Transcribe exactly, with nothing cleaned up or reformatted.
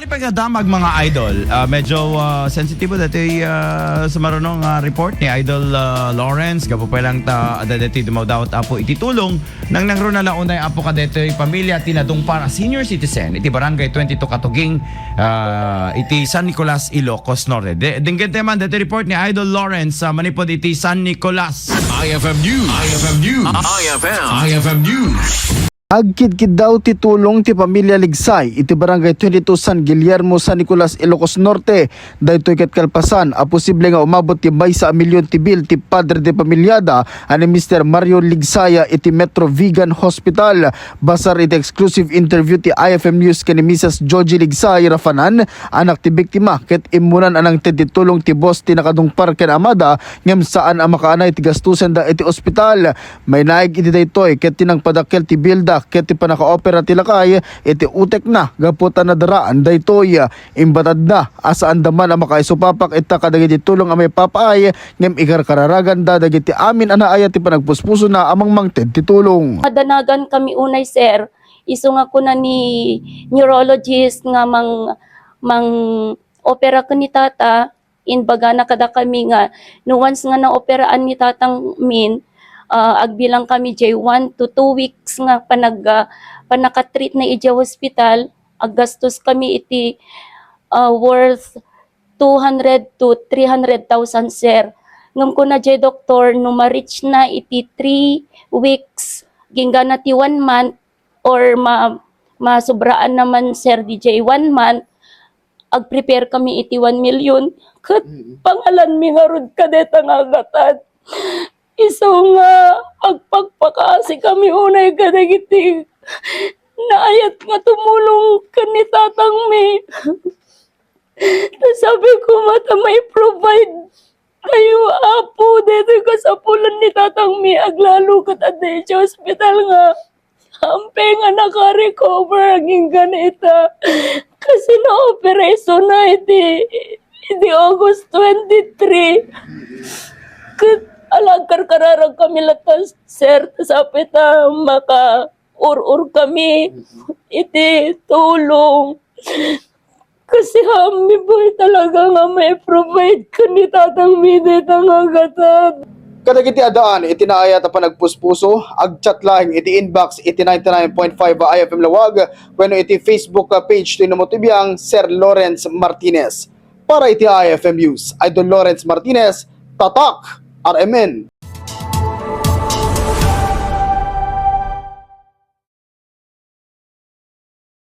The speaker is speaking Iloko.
Pagdamag, mga idol, ah, medyo, ah, sensitibo dati, ah, sa marunong, ah, report ni Idol, ah, Lawrence. Gapu pa lang ta, adda dati dumawdawat, Apo, iti tulong nang nangruna la unay, Apo, kadetoy pamilya ti nadungpar a senior citizen iti Barangay twenty-two Katuging, ah, iti San Nicolas, Ilocos Norte. De, denggen tayo man dati report ni Idol Lawrence, ah, manipod iti San Nicolas. I F M News. I F M News. I F M. I F M News. Agkidkiddaw ti tulong ti pamilya Ligsay iti Barangay twenty-two San Guillermo, San Nicolas, Ilocos Norte. Daytoy ket kalpasan a posible nga umabot ti maysa a milyon ti bill ti padre de pamilyada a ni Mister Mario Ligsaya iti Metro Vigan Hospital. Basar iti exclusive interview ti I F M News ken ni Missus Joji Ligsay Rafanan, anak ti biktima, ket immunan a nangted ti tulong ti boss ti nakadungpar ken amada ngem saan a makaanay ti gastusenda iti ospital. Mainaig iti daytoy ket ti nangpadakkel ti bilda ket ti pannakaopera ti lakay iti utekna gapu ta nadaraan daytoy. Imbatadna a saanda man a makaisupapak ita kadagiti tulong a maipapaay ngem ikarkararaganda dagiti amin a naayat ti panagpuspusona a mangmangted ti tulong. Madanagan kami unay, sir. Isu nga kuna ni neurologist nga mang-, mang-opera ken ni tata, imbagana kadakami nga no once nga naoperaan ni tatang min, ah, agbilang kami jay one to two weeks nga panag-, ah, pannakatreat na idiay hospital, aggastos kami iti, ah, worth two hundred to three hundred thousand, sir. Ngem kuna jay doktor, no ma-reach na iti three weeks, inggana ti one month, or ma-, masubraan naman, sir, diay one month, ag-prepare kami iti one million. Ket pangalanmi ngarud kadeta nga agatad. Isu nga agpakpakaasi kami unay kadagiti naayat nga tumulong ken ni tatangmi. Ta sabi ko, mata, mai-provide kayo, Apo, daytoy kasapulan ni tatangmi, aglalo ket adda idiay hospital nga ampe nga naka-recover agingga ita. Kasi na-operasyona iti, iti August twenty-three. Ket ala, agkarkararag kami latta, sir, ta sapay ta maka-ur-ur kami iti tulong. Kasi haanmi pay talaga nga mai-provide ken ni tatangmi dayta nga agatad. Kadagiti addaan iti naayat a panagpuspuso, ag-chat laeng iti inbox iti ninety-nine point five I F M Laoag wenno iti Facebook page ti Inumot Ti Biang, Sir Lawrence Martinez. Para iti I F M News, Idol Lawrence Martinez, Tatak, R M N.